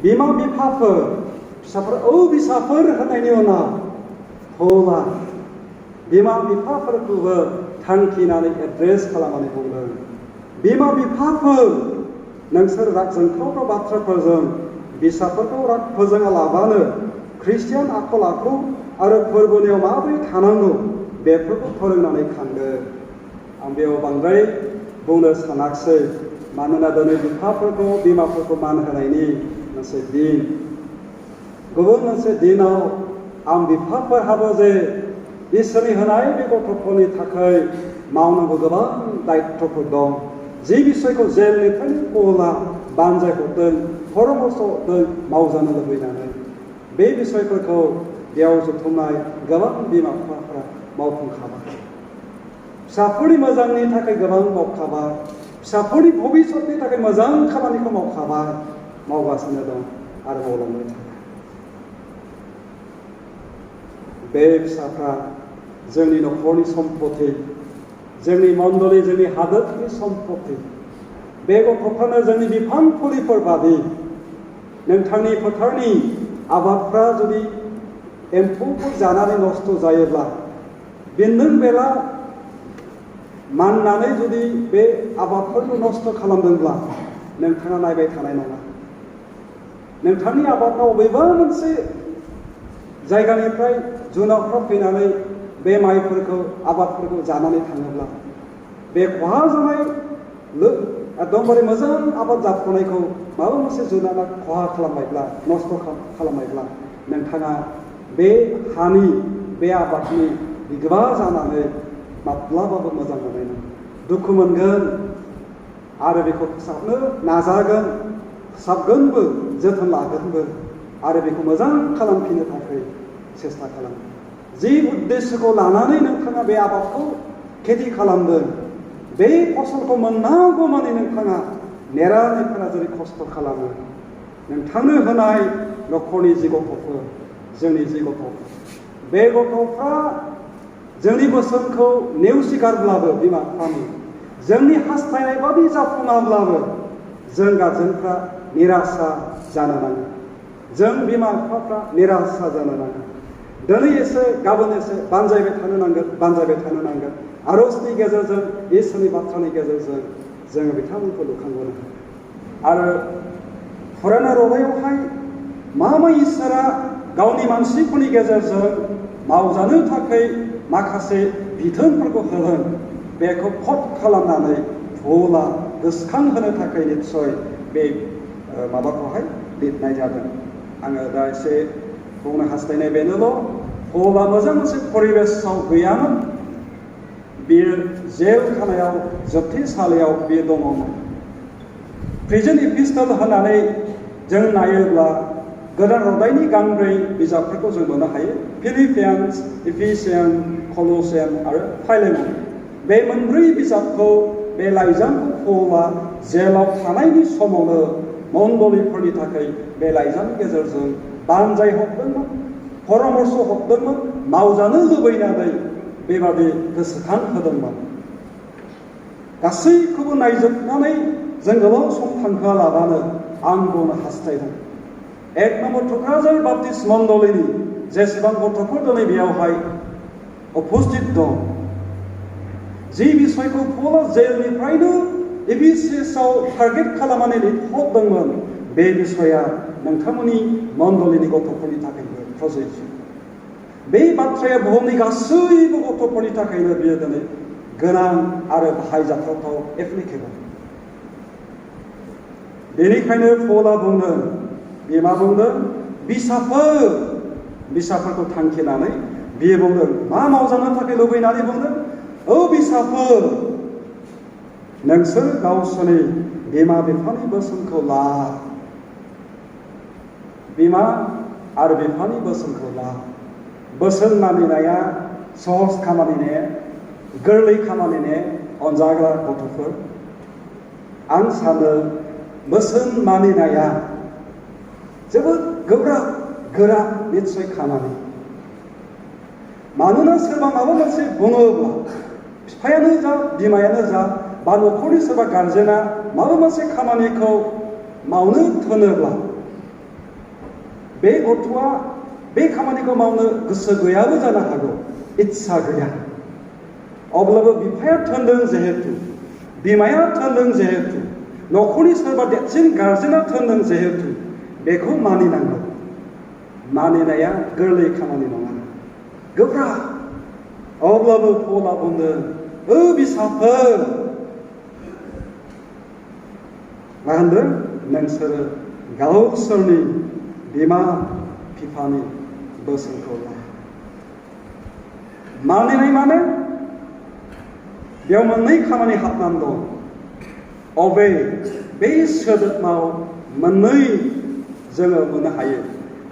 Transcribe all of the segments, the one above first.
बिमा बिफाफोर फिसाफोर फिसाफोर होनायनि उनाव हौवा बिमा बिफाफोरखौबो थांखिनानै एड्रेस खालामनानै बुंदों, बिमा बिफाफोर नोंसोर राग जोंथावथाव बाथ्राफोरजों फिसाफोरखौ राग फोजोङालाबानो ख्रिस्टियान आखल आखु आरो फोरबोनियाव माबोरै थानांगौ बेफोरखौ फोरोंनानै खांदो। आं बेयाव बांद्राय बुंनो सानाखिसै, मानोना दिनै बिफाफोरखौ बिमाफोरखौ मान होनायनि मोनसे दिन। गुबुन मोनसे दिनाव आं बिफाफोरहाबो जे इसोरनि होनाय बे गथ'फोरनि थाखाय मावनांगौ गोबां दायित्वफोर दं। जि बिसयखौ जेलनिफ्रायनो पौला बानजाय हरदों, परामर्श हरदों मावजानो लुबैनानै, बे बिसयफोरखौ बेयाव जथुमनाय गोबां बिमा बिफाफोरा मावफुंखाबाय। फिसाफोरनि मोजांनि थाखाय गोबां मावखाबाय, फिसाफोरनि भबिष्यतनि थाखाय मोजां खामानिखौ मावखाबाय, मावगासिनो दं आरो मावलांबाय थागोन। बे फिसाफ्रा जोंनि न'खरनि सम्पति, जोंनि मण्डली, जोंनि हादोरनि सम्पति। बे गथ'फ्रानो जोंनि बिफां फुलिफोर बादि। नोंथांनि फोथारनि आबादफ्रा जुदि एम्फौफोर जानानै नस्थ' जायोब्ला, बेन्दों बेला माननानै जुदि बे आबादफोरखौ नस्थ' खालामदोंब्ला नोंथाङा नायबाय थानाय नङा। नोंथांनि आबादाव बबेबा मोनसे जायगानिफ्राय जुनारफ्रा फैनानै बे माइफोरखौ आबादफोरखौ जानानै थाङोब्ला, बे खहा जानाय एकदमबारे मोजां आबाद जाफुनायखौ माबा मोनसे जुनारा खहा खालामबायब्ला, नस्थ' खालामबायब्ला नोंथाङा बे हानि बे आबादनि बिगोमा जानानै माब्लाबाबो मोजां मोननाय नङा, दुखु मोनगोन आरो बेखौ फोसाबनो नाजागोन, फोसाबगोनबो, जोथोन लागोनबो आरो बेखौ मोजां खालामफिननो थाखाय सेस्था खालामो। जि उद्देश्यखौ लानानै नोंथाङा बे आबादखौ खेथि खालामदों, बे फसलखौ मोननांगौमानि नोंथाङा नेरा जेरै खस्थ' खालामो, नोंथांनो होनाय न'खरनि जि गथ'फोर, जोंनि जि गथ'फोर, बे गथ'फ्रा जोंनि बोसोनखौ नेवसिगारब्लाबो बिमा बिफानि, जोंनि हास्थायनाय बादि जाफुङाब्लाबो जों गारजेनफ्रा निरासा जानो नाङा, जों बिमा बिफाफ्रा निरासा जानो नाङा। दिनै एसे गाबोन एसे बानजायबाय थानो नांगोन। आरजनि गेजेरजों, इसोरनि बाथ्रानि गेजेरजों जोङो बिथांमोनखौ लुखांबोनो हागोन। आरो फरायनाय रदायावहाय मा इसोरा गावनि मानसिफोरनि गेजेरजों मावजानो थाखाय माखासे बिथोनफोरखौ होगोन, बेखौ फट खालामनानै भुला गोसोखांहोनो थाखाय निस्सय बे माबाखौहाय लिरनाय जादों। आङो दा एसे बुंनो हास्थायनाय बेनोल', भुला मोजां मोनसे परिबेसाव गैयामोन, बियो जेल खानायाव, जोबथेसालियाव बियो दङमोन। प्रिजन इपिस्टल होननानै जों नायोब्ला गोदान रदायनि गांब्रै बिजाबफोरखौ जों मोननो हायो, फिलिपियान्स, इफिसियान, कल'सियान आरो फाइलेमन। बे मोनब्रै बिजाबखौ, बे लाइजामखौ पौला जेलाव थानायनि समावनो मण्डलीफोरनि थाखाय बे लाइजामनि गेजेरजों बानजाय हरदोंमोन, परामर्श हरदोंमोन, मावजानो लुबैनानै बेबादि गोसोखां होदोंमोन। गासैखौबो नायजोबनानै जों गोबाव सम थांहोआलाबानो आं बुंनो हास्थायदों, 1 नम्बर थुक्राझार बाप्टिस्ट मण्डलीनि जेसेबां गथ'फोर दिनै बेयावहाय उपस्थित दं, जि बिसयखौ पौला जेलनिफ्रायनो एफिसियासआव टारगेट खालामनानै लिरहरदोंमोन, बे बिसया नोंथांमोननि मण्डलीनि गथ'फोरनि थाखायबो प्रযোज्य। बे बाथ्राया बुहुमनि गासैबो गथ'फोरनि थाखायनो बियो दिनै गोनां आरो बाहायजाथाव एप्लिकेबल। बेनिखायनो पौला बुंदों, बिमा बुंदों, बिसाफोरखौ थांखिनानै बियो बुंदों, मा मावजानो थाखाय लुबैनानै बुंदों, बिसाफोर नोंसोर गावसोरनि बिमा बिफानि बोसोनखौ ला, बिमा आरो बिफानि बोसोनखौ ला। बोसोन मानिनाया सहज खामानि ने, गोरलै खामानि ने अनजाग्रा गथ'फोर। आं सानो बोसोन मानिनाया जोबोद गोब्राब गोरा निस्सय खामानि। मानोना सोरबा माबा मोनसे बुङोब्ला, बिफायानो जा बिमायानो जा बा न'खरनि सोरबा गारजेना माबा मोनसे खामानिखौ मावनो थोनोब्ला बे गथ'आ बे खामानिखौ मावनो गोसो गैयाबो जानो हागौ, इस्सा गैया। अब्लाबो बिफाया थिनदों जिहेतु, बिमाया थिनदों जिहेतु, न'खरनि सोरबा देरसिन गारजेना थिनदों जिहेतु, बेखौ मानिनांगौ। मानिनाया गोरलै खामानि नङा, गोब्राब। अब्लाबो पलआ बुंदों, ओ बिसाफोर, मा होनदों? नोंसोरो गावसोरनि बिमा बिफानि बोसोनखौ ला। मानिनाय माने बेयाव मोननै खामानि हाबनानै दं। अबे बे सोदोबाव मोननै जोङो मोननो हायो,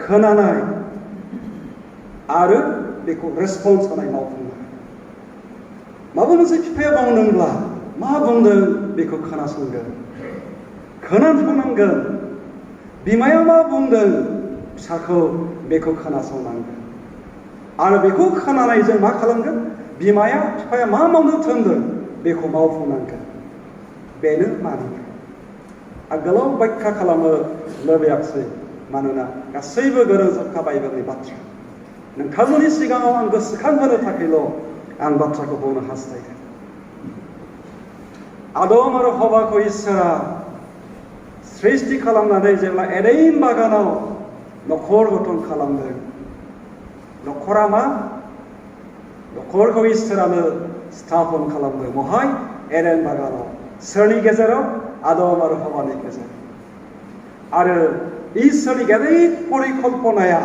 खोनानाय आरो बेखौ रेसपन्स होनाय, मावफुंनाय। माबा मोनसे बिफाया बुंदोंब्ला मा बुंदों बेखौ खोनासंगोन, खोनासंनांगोन। बिमाया मा बुंदों फिसाखौ बेखौ खोनासंनांगोन। आरो बेखौ खोनानायजों मा खालामगोन? बिमाया बिफाया मा मावनो थिनदों बेखौ मावफुंनांगोन। बेनो मानिनाय। आगोलाव बायख्या खालामनो लुबैयाखिसै, मानोना गासैबो गोरोंजोबखा बाइबेलनि बाथ्रा। नोंथांमोननि सिगाङाव आं गोसोखांहोनो थाखायल' आं बाथ्राखौ बुंनो हास्थायदों। आदम आरो हवाखौ इसोरा सृष्टि खालामनानै जेब्ला एडेन बागानाव न'खर गठन खालामदों, न'खरा मा? न'खरखौ इसोरानो स्थापन खालामदों। बहाय? एडेन बागानाव। सोरनि गेजेराव? आदम आरो हवानि गेजेराव। आरो इसोरनि गेदेर परिकल्पनाया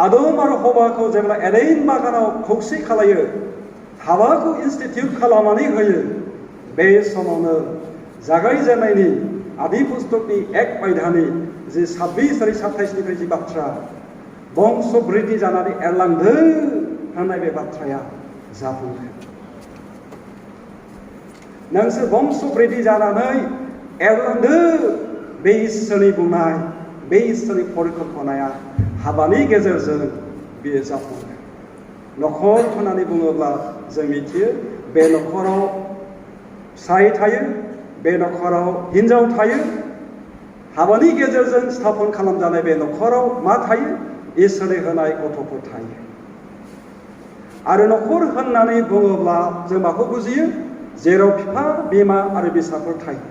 आदम आरो हवाखौ जेब्ला एडेन बागानाव खौसे खालायो, हाबाखौ इनस्टिटिउट खालामनानै होयो, बे समावनो जागायजेननायनि आदि पुस्तकनि 1 अध्यायनि जि 26 आरो 27निफ्राय जि बाथ्रा, बंस बृद्धि जानानै एरलांदों होननाय बे बाथ्राया जाफुंदों। नोंसोर बंस बृद्धि जानानै एरलांदों, बे इसोरनि बुंनाय, बे इसोरनि परिकल्पनाया हाबानि गेजेरजों बेयो जाफुंदों। न'खर होननानै बुङोब्ला जों मिथियो, बे न'खराव फिसाय थायो, बे न'खराव हिन्जाव थायो। हाबानि गेजेरजों स्थापन खालामजानाय बे न'खराव मा थायो? इसोरनि होनाय गथ'फोर थायो। आरो न'खर होननानै बुङोब्ला जों माखौ बुजियो? जेराव बिफा, बिमा आरो फिसाफोर थायो।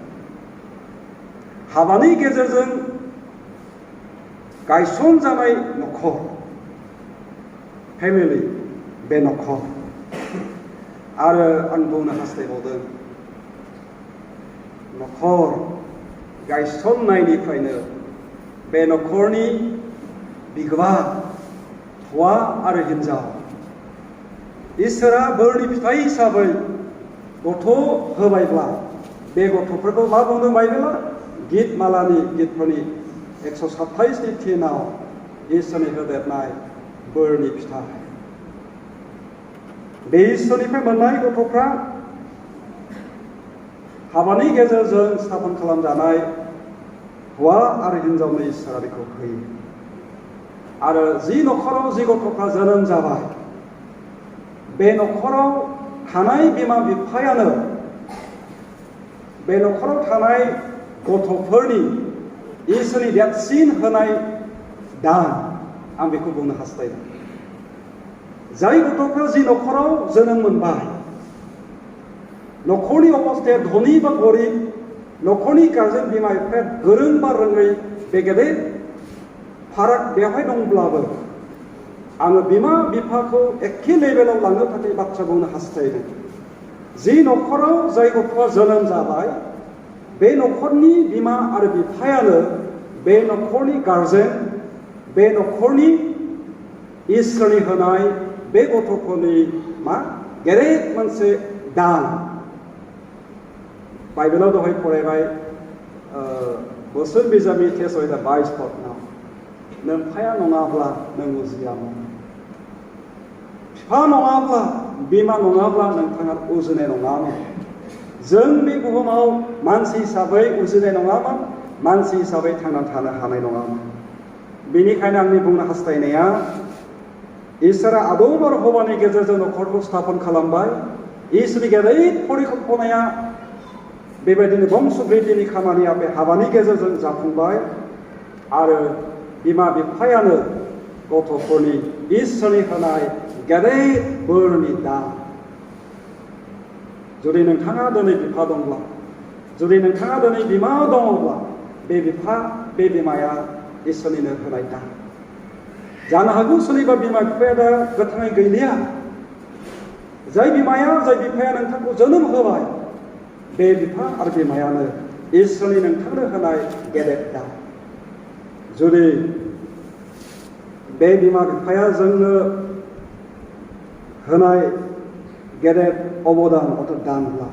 हाबानि गेजेरजों गायसनजानाय न'खर, फेमिलि, बे न'खर। आरो आं बुंनो हास्थायबावदों, न'खर गायसननायनिफ्रायनो बे न'खरनि बिगोमा, हौवा आरो हिन्जाव, इसोरा बोरनि फिथाइ हिसाबै गथ' होबायब्ला, बे गथ'फोरखौ मा बुंदों बाइबेला? गित मालानि गितफोरनि 127नि 3आव इसोरनि होदेरनाय बोरनि फिथाइ। बे इसोरनिफ्राय मोननाय गथ'फ्रा हाबानि गेजेरजों स्थापन खालामजानाय हौवा आरो हिन्जावनो इसोरा बेखौ होयो। आरो जि न'खराव जि गथ'फ्रा जोनोम जाबाय, बे न'खराव थानाय बिमा बिफायानो बे न'खराव थानाय गथ'फोरनि इसोरनि देरसिन होनाय दान, आं बेखौ बुंनो हास्थायदों। जाय गथ'फ्रा जि न'खराव जोनोम मोनबाय, न'खरनि अबस्थाया धनी बा गरिब, न'खरनि गारजेन बिमा बिफाया गोरों बा रोङै, बे गेदेर फाराग बेवहाय दंब्लाबो आङो बिमा बिफाखौ एखे लेभेलाव लांनो थाखाय बाथ्रा बुंनो हास्थायदों। जि न'खराव जाय गथ'आ जोनोम जाबाय, बे न'खरनि बिमा आरो बिफायानो बे न'खरनि गारजेन, बे न'खरनि इसोरनि होनाय बे गथ'फोरनि मा? गेदेर मोनसे दान। बाइबेलाव दहाय फरायबाय, बोसोन बिजाबनि टेक्स्ट 22 नों फाया नङाब्ला नों उजियामोन। बिफा नङाब्ला, बिमा नङाब्ला नोंथाङा उजिनाय नङामोन। जों बे बुहुमाव मानसि हिसाबै उजिनाय नङामोन, मानसि हिसाबै थांनानै थानो हानाय नङामोन। बेनिखायनो आंनि बुंनो हास्थायनाया, इसोरा आदम आरो हवानि गेजेरजों न'खरखौ स्थापन खालामबाय। इसोरनि गेदेर परिकल्पनाया बेबायदिनो बंस बृद्धिनि खामानिया बे हाबानि गेजेरजों जाफुंबाय। आरो बिमा बिफायानो गथ'फोरनि इसोरनि होनाय गेदेर बोरनि दान। जुदि नोंथाङा दिनै बिफा दंब्ला, जुदि नोंथाङा दिनै बिमा दङब्ला, बे बिफा बे बिमाया इसोरनिनो होनाय दान। जानो हागौ सोरनिबा बिमा बिफाया दा गोथाङै गैलिया। जाय बिफाया नोंथांखौ जोनोम होबाय, बे बिफा आरो बिमायानो इसोरनि नोंथांनो होनाय गेदेर दान। जुदि बे बिमा बिफाया जोंनो होनाय गेदेर अबदान अर्थात दानब्ला,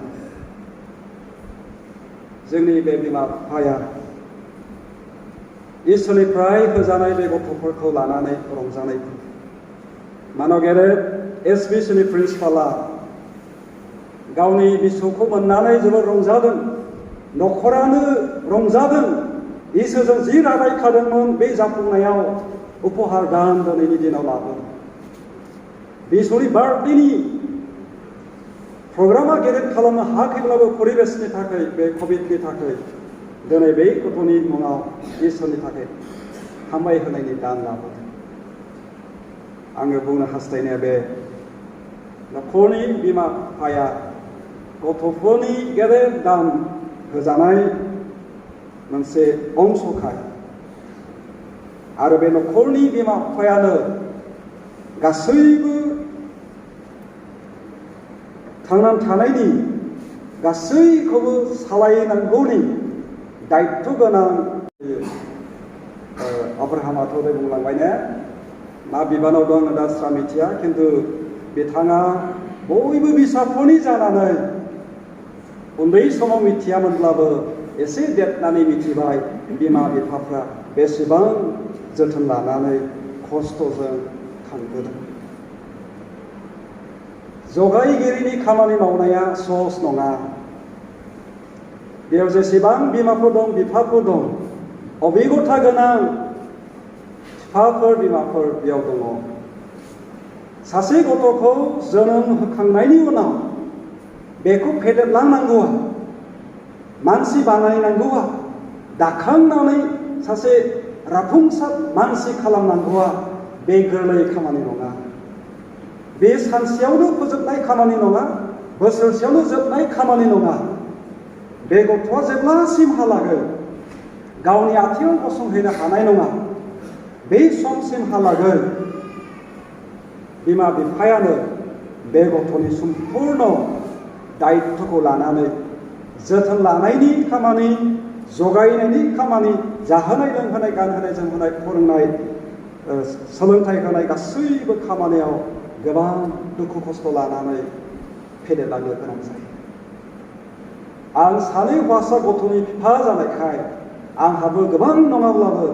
जोंनि बे बिमा बिफाया इसोरनिफ्राय होजानाय बे गथ'फोरखौ लानानै रंजानाय फैयो। मानो गेदेर एसबिसिनि प्रिन्सिपाला गावनि बिसौखौ मोननानै जोबोद रंजादों, न'खरानो रंजादों। इसोरजों जि रादायखादोंमोन बे जाफुंनायाव उपहार दान दिनैनि दिनाव लाबोदों। बिसौनि बार्थडेनि प्रग्रामा गेदेर खालामनो हायाखैब्लाबो परिबेसनि थाखाय, बे कभिडनि थाखाय दिनै बे गथ'नि मुङाव इसोरनि थाखाय हामबाय होनायनि दान लाबोदों। आङो बुंनो हास्थायनाया बे न'खरनि बिमा बिफाया गथ'फोरनि गेदेर दान होजानाय मोनसे अंशखाय, आरो बे न'खरनि बिमा बिफायानो गासैबो थांनानै थानायनि गासैखौबो सालायनांगौनि दायित्व गोनां। अब्राहामाथ' बे बुंलांबाय ने, मा बिबानाव दं दा स्रा मिथिया, खिन्थु बिथाङा बयबो फिसाफोरनि जानानै उन्दै समाव मिथियामोनब्लाबो एसे देरनानै मिथिबाय बिमा बिफाफ्रा बेसेबां जोथोन लानानै खस्थ'जों थांबोदों। जगायगिरिनि खामानि मावनाया सहज नङा। बेयाव जेसेबां बिमाफोर दं, बिफाफोर दं, अबिगथा गोनां बिफाफोर बिमाफोर बेयाव दङ। सासे गथ'खौ जोनोम होखांनायनि उनाव बेखौ फेदेरलांनांगौआ, मानसि बानायनांगौआ, दाखांनानै सासे राफुंसार मानसि खालामनांगौआ बे गोरलै खामानि नङा। बे सानसेयावनो फोजोबनाय खामानि नङा, बोसोरसेयावनो जोबनाय खामानि नङा। बे गथ'आ जेब्लासिमहालागै गावनि आथिङाव गसंहैनो हानाय नङा, बे समसिमहालागै बिमा बिफायानो बे गथ'नि सम्पुर्ण दायित्वखौ लानानै जोथोन लानायनि खामानि, जगायनायनि खामानि, जाहोनाय लोंहोनाय, गानहोनाय जोमहोनाय, फोरोंनाय, सोलोंथाइ होनाय गासैबो खामानियाव गोबां दुखु खस्थ' लानानै फेदेरलांनो गोनां जायो। आं सानै हौवासा गथ'नि बिफा जानायखाय आंहाबो गोबां नङाब्लाबो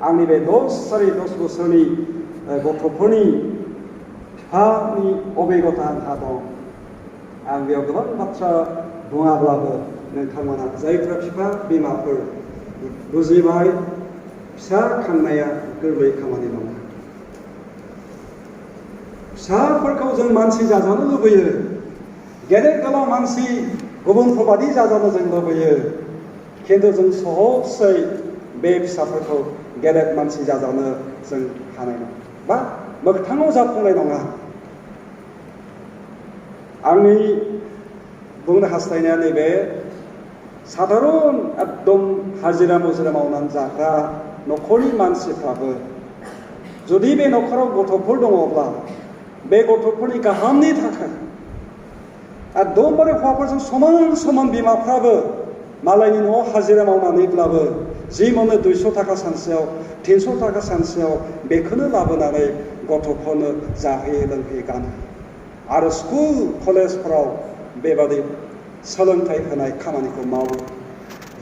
आंनि बे 10 बोसोरनि गथ'फोरनि बिफानि अभिगथा आंहा दं। आं बेयाव गोबां बाथ्रा बुङाब्लाबो नोंथांमोना जायफ्रा बिफा बिमाफोर बुजिबाय, फिसा खांनाया गोरलै खामानि नङा। फिसाफोरखौ जों मानसि जाजानो लुबैयो, गेदेर गोलाव मानसि गुबुनफोरबादि जाजानो जों लुबैयो, खिन्थु जों सहजै बे फिसाफोरखौ गेदेर मानसि जाजानो जों हानाय नङा, बा मोगथाङाव जाफुंनाय नङा। आंनि बुंनो हास्थायनाया नैबे साधारन एकदम हाजिरा मुजिरा मावनानै जाग्रा न'खरनि मानसिफ्राबो जुदि बे न'खराव गथ'फोर दङब्ला बे गथ'फोरनि गाहामनि थाखाय एकदमबारे हौवाफोरजों समान समान बिमाफ्राबो मालायनि न'आव हाजिरा मावनानैब्लाबो जि मोनो 200 थाखा सानसेयाव, 300 थाखा सानसेयाव बेखौनो लाबोनानै गथ'फोरनो जाहोयो, लोंहोयो, गानहोयो। आरो स्कुल कलेजफोराव बेबादि सोलोंथाइ होनाय खामानिखौ मावो।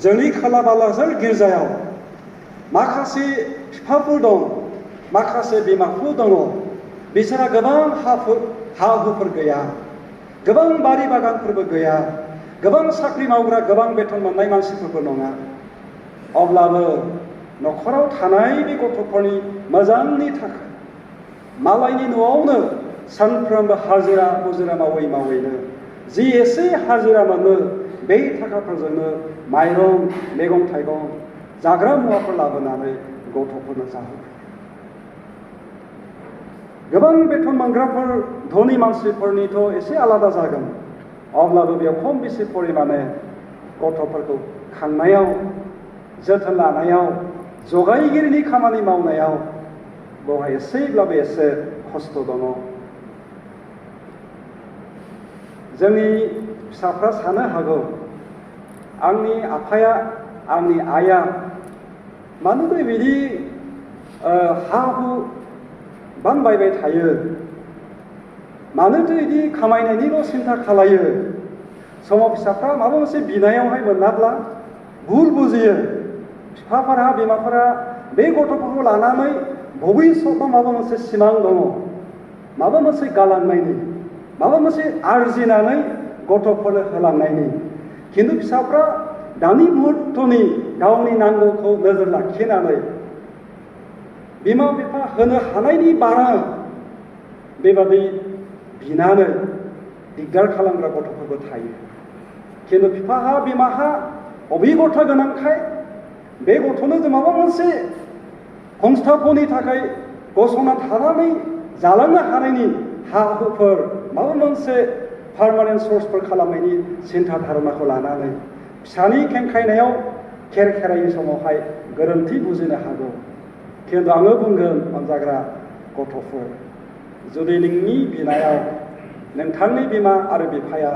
जोंनि खाला बालाजार गिर्जायाव माखासे बिफाफोर दं, माखासे बिमाफोर दङ, बिसोरहा गोबां हा हुफोर गैया, गोबां बारि बागानफोरबो गैया, गोबां साख्रि मावग्रा, गोबां बेथन मोननाय मानसिफोरबो नङा। अब्लाबो न'खराव थानाय बे गथ'फोरनि मोजांनि थाखाय मालायनि न'आवनो सानफ्रोमबो हाजिरा मुजिरा मावै मावैनो जि एसे हाजिरा मोनो बे थाखाफोरजोंनो माइरं, मैगं थाइगं, जाग्रा मुवाफोर लाबोनानै गथ'फोरनो जाहोयो। गोबां बेथन मोनग्राफोर धनी मानसिफोरनिथ' एसे आलादा जागोन, अब्लाबो बेयाव खम बेसे परिमाणे गथ'फोरखौ खांनायाव, जोथोन लानायाव, जगायगिरिनि खामानि मावनायाव बेवहाय एसेब्लाबो एसे खस्थ' दङ। जोंनि फिसाफ्रा सानो हागौ, आंनि आफाया, आंनि आइया मानो बेबायदि हा हु बानबायबाय थायो, मानोथो बिदि खामायनायनिल' सिन्था खालायो। समाव फिसाफ्रा माबा मोनसे बिनायावहाय मोनाब्ला भुल बुजियो। बिफाफोरा, बिमाफोरा बे गथ'फोरखौ लानानै भबिष्यतआव माबा मोनसे सिमां दङ, माबा मोनसे गालांनायनि, माबा मोनसे आरजिनानै गथ'फोरनो होलांनायनि। खिन्थु फिसाफ्रा दानि मुहुर्तनि गावनि नांगौखौ नोजोर लाखिनानै बिमा बिफा होनो हानायनि बारा बेबादि बिनानै दिगदार खालामग्रा गथ'फोरबो थायो। खिन्थु बिफाहा, बिमाहा अभिगथा गोनांखाय बे गथ'नो जों माबा मोनसे संस्थापननि थाखाय गसंना थानानै जालांनो हानायनि हा हुफोर, माबा मोनसे पार्मानेन्ट सर्सफोर खालामनायनि सिन्था धारणाखौ लानानै फिसानि खेंखायनायाव खेरायै समावहाय गोरोन्थि बुजिनो हागौ। खिन्थु आङो बुंगोन, अनजाग्रा गथ'फोर, जुदि नोंनि बिनायाव नोंथांनि बिमा आरो बिफाया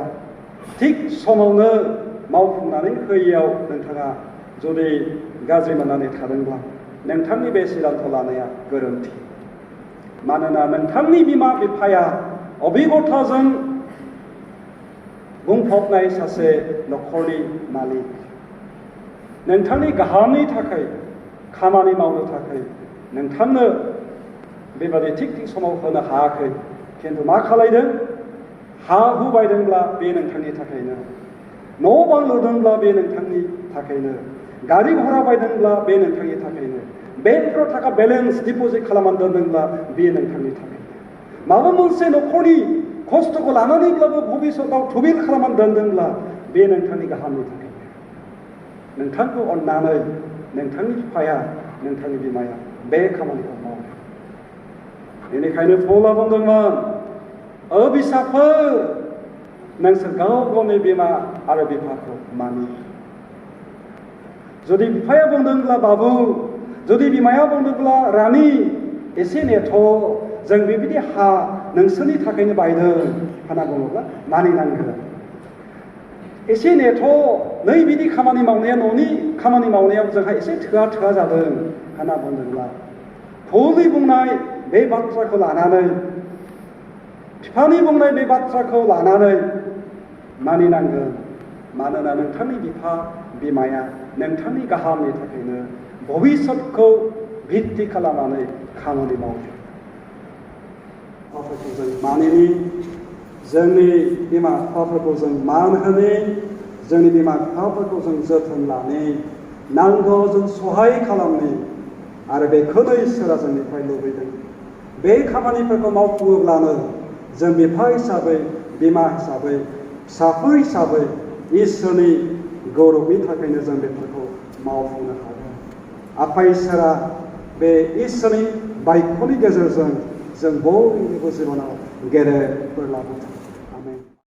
थिग समावनो मावफुंनानै होयैयाव नोंथाङा जुदि गाज्रि मोननानै थादोंब्ला नोंथांनि बे सिद्धान्त लानाया गोरोन्थि। मानोना नोंथांनि बिमा बिफाया अभिगथाजों बुंफबनाय सासे न'खरनि मालिक। नोंथांनि गाहामनि थाखाय खामानि मावनो थाखाय नोंथांनो बेबादि थिग समाव होनो हायाखै। खिन्थु मा खालायदों? हा हु बायदोंब्ला बे नोंथांनि थाखायनो, न' बां लुदोंब्ला बे नोंथांनि थाखायनो, गारि घरा बायदोंब्ला बे नोंथांनि थाखायनो, बेंकफ्राव थाखा बेलेन्स डिप'जिट खालामनानै दोनदोंब्ला बे नोंथांनि थाखायनो, माबा मोनसे न'खरनि खस्थ'खौ लानानैब्लाबो भबिष्यतआव थुबिल खालामनानै दोनदोंब्ला बे नोंथांनि गाहामनि थाखायनो। नोंथांखौ अननानै नोंथांनि बिफाया, नोंथांनि बिमाया बे खामानिखौ मावो। बेनिखायनो पौला बुंदोंमोन, फिसाफोर, नोंसोर गाव गावनि बिमा आरो बिफाखौ मानि। जुदि बिफाया बुंदोंब्ला बाबु, जुदि बिमाया बुंदोंब्ला रानि, एसे नेथ', जों बेबायदि हा नोंसोरनि थाखायनो बायदों होनना बुङोब्ला मानिनांगोन। एसे नेथ', नै बिदि खामानि मावनाया, न'नि खामानि मावनायाव जोंहा एसे थोआ जादों होनना बुंदोंब्ला पौलनि बुंनाय बे बाथ्राखौ लानानै, बिफानि बुंनाय बे बाथ्राखौ लानानै मानिनांगोन। मानोना नोंथांनि बिफा बिमाया नोंथांनि गाहामनि थाखायनो भबिष्यतखौ भित्ति खालामनानै खामानि मावो। बिफाफोरखौ जों मानिनि, जोंनि बिमा बिफाफोरखौ जों मान होनि, जोंनि बिमा बिफाफोरखौ जों जोथोन लानि, नांगौ जों सहाय खालामनि। आरो बेखौनो इसोरा जोंनिफ्राय लुबैदों। बे खामानिफोरखौ मावफुङोब्लानो जों बिफा हिसाबै, बिमा हिसाबै, फिसाफोर हिसाबै इसोरनि गौरबनि थाखायनो जों बेफोरखौ मावफुंनो हागोन। आफा इसोरा बे इसोरनि बायख्यनि गेजेरजों जों बयनिबो जिबनाव गेदेर बोर लाबोथों।